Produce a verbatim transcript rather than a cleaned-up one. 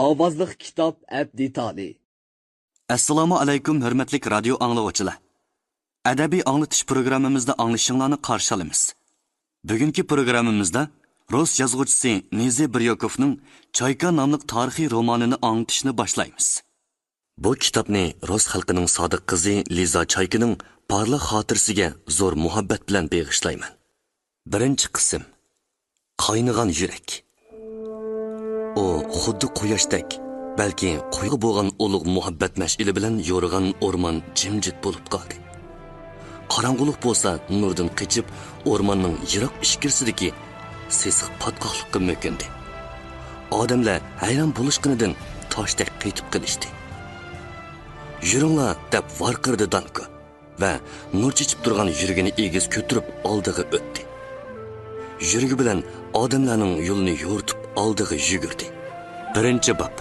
ئاۋازلىق كىتاب ئەپ دېتالى. ئەسسالامۇ ئەلەيكۇم، ھۆرمەتلىك رادىيو ئاڭلىغۇچىلار! ئەدەبىي ئاڭلىتىش پروگراممىمىزدا ئاڭلىشىڭلارنى قارشى ئالىمىز. بۈگۈنكى پروگراممىمىزدا رۇس يازغۇچىسى نىزى بىريوكوفنىڭ چايكا ناملىق تارىخىي رومانىنى ئاڭلىتىشنى باشلايمىز. بۇ كىتابنى رۇس خەلقىنىڭ سادىق قىزى لىزا چايكىنىڭ پارلاق خاتىرىسىگە زور مۇھەببەت بىلەن بېغىشلايمەن. بىرىنچى قىسىم. قاينىغان يۈرەك. ئۇ خۇددى قۇياشتەك، بەلكى قويغا بولغان ئۇلۇغ مۇھەببەت مەشئىلى بىلەن يورۇغان ئورمان جىمجىت بولۇپ قالدى. قاراڭغۇلۇق بولسا نۇردىن قېچىپ، ئورماننىڭ يىراق ئىچكىرىسىدىكى سېسىق پاتقاقلىققا مۆكۈندى. ئادەملەر ھەيران بولۇشقىنىدىن تاشتەك قېتىپ قېلىشتى. «يۈرۈڭلار!» دەپ ۋارقىرىدى دانكو ۋە نۇر چېچىپ تۇرغان يۈرىكىنى ئېگىز كۆتۈرۈپ ئالدىغا ئۆتتى. يۈرىكى بىلەن ئادەملەرنىڭ يولىنى يورۇتۇپ ئالدىغا يۈگۈردى. بىرىنچى باب.